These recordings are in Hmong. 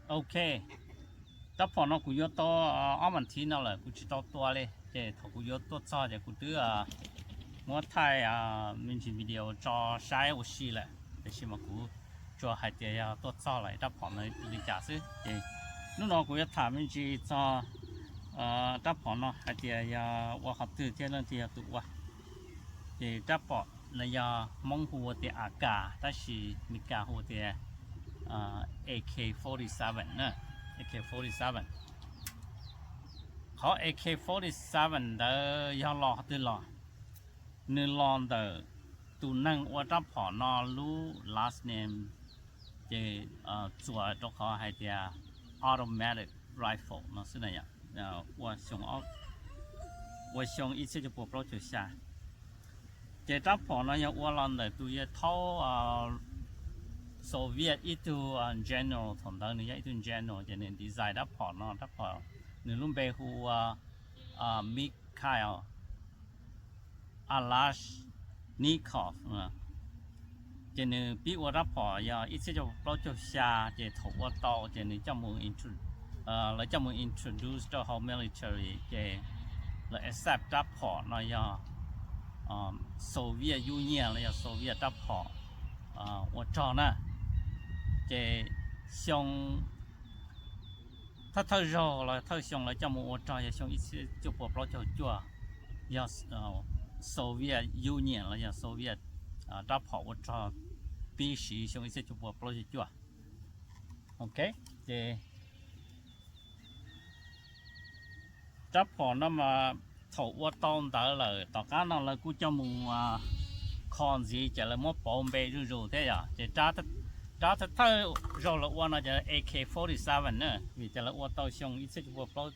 Ok, rab phom no kuv yuav tau ob vas thiv no lawm kuv tsis tau tua li, ces thaum kuv yuav tuaj txog ces kuv twb muab thaij me ntsis video tso saib ua si lawm, tiam sis mas kuv tsuas hais tias yog tuaj txog lawm rab phom no li cas xwb. Ces hnub no kuv yuav tham me ntsis txog rab phom no hais tias yog ua qhov twg thiab leej twg yog tus ua. Ces rab phom no yog Hmoob hu ua tias A K, tab sis Meskas hu ua tias A K forty seven na, A K forty seven. Qhov A K forty seven ntawd yog los qhov twg los? Nws los ntawm tus neeg ua rab phom no lub last name, ces txuas rau qhov hais tias automatic rifle no xwb na yom. Ua xyoo ib txhiab cuaj pua plaub caug xya. Ces rab phom no yog ua los ntawm tus yawg thaub Soviet ib tug general, thaum ntawd nws yog ib tug general, ces nws design rab phom no, rab phom nws lub npe hu ua Mikhail Kalashnikov. Ces nws pib ua rab phom yog ib txhiab cuaj pua plaub caug xya, ces thaum ua tau ces nws coj mus, lawv coj mus introduce rau hauv military, ces lawv accept rab phom no yog Soviet Union los yog Soviet rab phom ua rog na. Ces xyoo thawj thawj zaug los thawj xyoo lawv coj mus ua rog yog xyoo ib txhiab cuaj pua plaub caug cuaj, yog Soviet Union los yog Soviet rab phom ua rog pib siv xyoo ib txhiab cuaj pua plaub caug cuaj. Ok, ces rab phom no mas thaum ua tau ntawd lawm tom qab no lawv kuj coj mus kho ntxiv ces lawv muab pauv npe zuj zus thiab yom. Ces rab thawj thawj zaug lawv ua no ces A K forty seven na, vim tias lawv ua tau xyoo ib txhiab cuaj pua plaub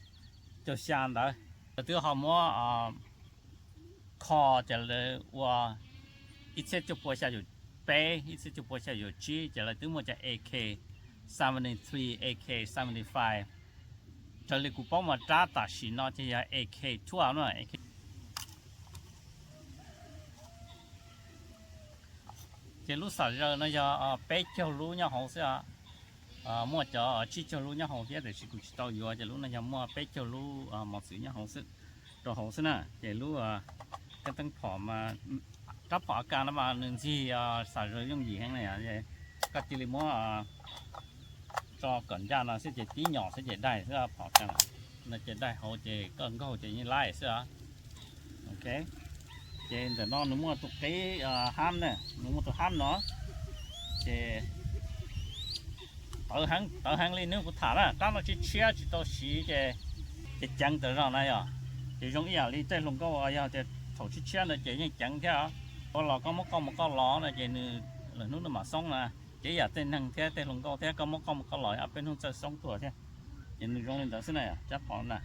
caug xya ntawd. Lawv twb ho muab kho ces lawv ua ib txhiab cuaj pua xya caum peb, ib txhiab cuaj pua xya caum tsib, ces lawv twb muaj cov A K seventy three, A K seventy five. Raws li kuv paub mas rab tam sim no ces yog A K twelve na. Ces lub xam zaws no yog peb caug lub nyob hauv xwb. Muaj cov tsib caug lub nyob hauv thiab, tiam sis kuv tsis tau yuav, ces lub no yog muaj peb caug lub mos txwv nyob hauv xwb, rau hauv xwb na. Ces lub kab teeb phom, rab phom A K no mas nws ntxig xam zaws yooj yim heev na. Koj cia li muab tso kom ncaj no xwb ces tib nyom xwb ces daig xwb, phom A K no ces daig hauv ces koj nkaug ces yeej laib xwb. Ok, ces ntawm no nws muaj tus qib hab na, nws muaj tus hab no, ces tawv heev li nws kuv tham na, rab no tshiab tshiab tsis tau siv ces, ces ceev tawm zog na yom. Ces zoo ib yam li tej hluas nkauj yog tias thaum tshiab tshiab ntawd ces yeej ceev thiab. Ua los koj muab qoj mus qoj los no ces nws lwm hnub nws mam xoob na. Ces ib yam tej neeg thiab tej hluas nkauj thiab koj muab qoj mus qoj los ob peb hnub txawj xoob tuaj thiab. Ces nws zoo li ntawd xwb na, rab phom na.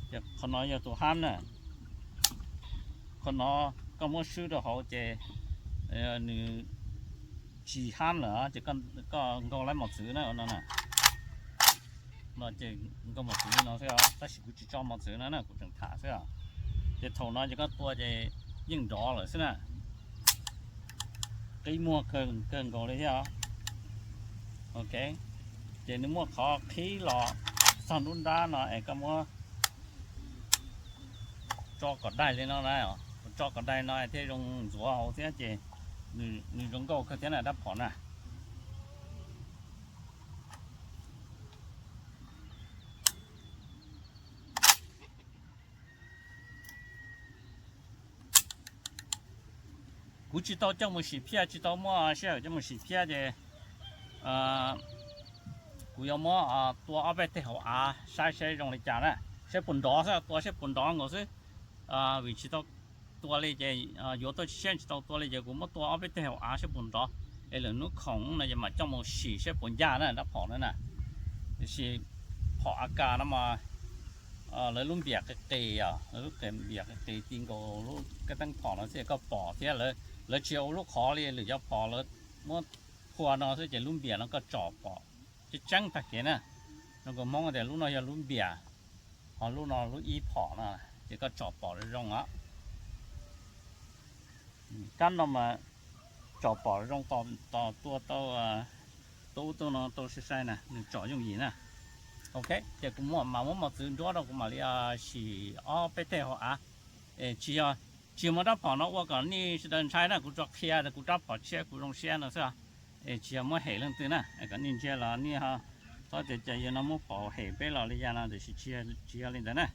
Ces qhov no yog tus hab na. Qhov no koj muab swb rau hauv ces nws tsis hab lawm ces koj nkaug laib mos txwv na no na. No ces nkaug mos txwv li no xwb, tab sis kuv tsis tso mos txwv no na, kuv tseem tham xwb. Ces thaum no ces koj tua ces yeej nrov lawm xwb na. Qib muag kawg nkaus li thiab. Ok, ces nws muaj qhov qhib los txog nruab nrab no es koj muab tso kom daig li no na, tso kom daig no thiaj zoo ntxuav hauv thiab ces nws zoo nkauj kawg thiab na rab phom na. Kuv tsis tau coj mus sim phiaj, tsis tau muaj sij hawm coj mus sim phiaj ces kuv yuav muab tua ob peb teg hauv av saib seb zoo li cas na, seb puas nrov xwb, tua seb puas nrov nkaus xwb. Vim tsis tau tua li ces yuav tuaj tshiab tsis tau tua li ces kuv muab tua ob peb teg hauv av seb puas nrov, es lwm hnub khoom no ces mam coj mus sim seb puas ncaj na rab phom na na. Tiam sis phom A K no mas lawv lub npiam qis qis os, lawv lub npiam qis qis ti nkaus lub kab teeb phom no xwb koj pom thiab. Lawv tsis ua lub qhov li lwm cov phom, lawv muab phua no xwb ces lub npiam no koj tsom pom tseeb tseeb tag kev na. Zoo nkaus Hmoob tias lub no yog lub npiam, ho lub no lub ib phom no, ces koj tsom pom zoo os. Kab no mas tsom pom zoo tos tua tau Tub tub no tau sai sai na, nws tsom yooj yim na. Ok, ces kuv mam muab mos txwv nruab rau, kuv mam li sim ob peb teg hauv av. Tsis yog, tsis yog muab rab phom no ua kom nej sawv daws ntshai na, kuv tsuas qhia tias kuv rab phom tshiab kuv zoo siab no xwb. Es tsis yog muab hem leej twg na, kom nej ntsia los nej ho txhob tias cas yog no muab phom hem peb los li cas no, tiam sis tsis yog li ntawd na.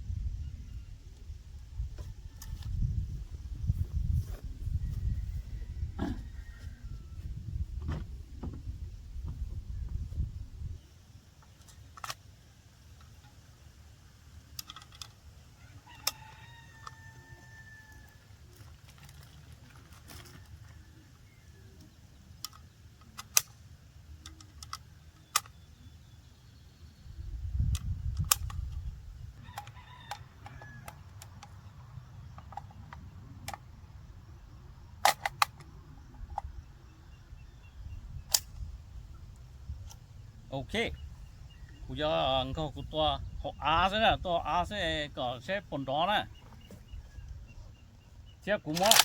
Ok, kuv yuav nkaug kuv tua hauv av xwb na, tua hauv av xwb kom seb puas nrov na. Thiab kuv muab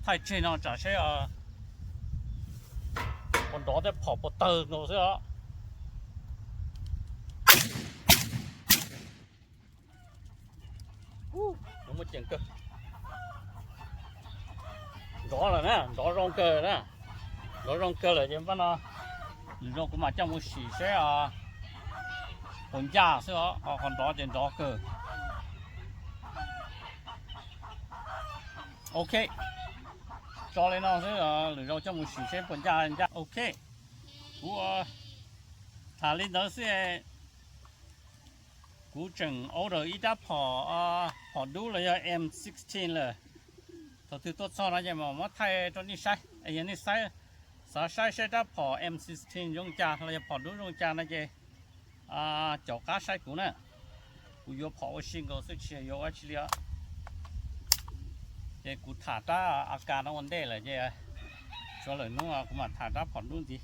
thaij tseg no tsam seb puas nrov thiab phom puas tawg nkaus xwb os. Nrov lawm na, nrov zoo kawg na, nrov zoo kawg lawm ces npaj no lwm zaus kuv mam coj mus sim seb puas ncaj xwb os, qhov nrov ces nrov kawg. Ok, tso li no xwb, lwm zaus coj mus sim seb puas ncaj ncaj. Ok, kuv tham li ntawd xwb. Kuv tseem order ib rab phom, phom dub los yog M sixteen lawm. Thaum twg tuaj txog no ces mam muab thaij rau nej saib. Yog nej xav saib seb rab phom M sixteen zoo cas los yog phom dub zoo cas no ces caum qab saib kuv na. Kuv yuav phom ua si nkaus xwb tsis yuav ua dab tsi li os. Ces kuv tham rab AK no ua ntej lawm ces tshuav lwm hnub kuv mam tham rab phom dub ntxiv.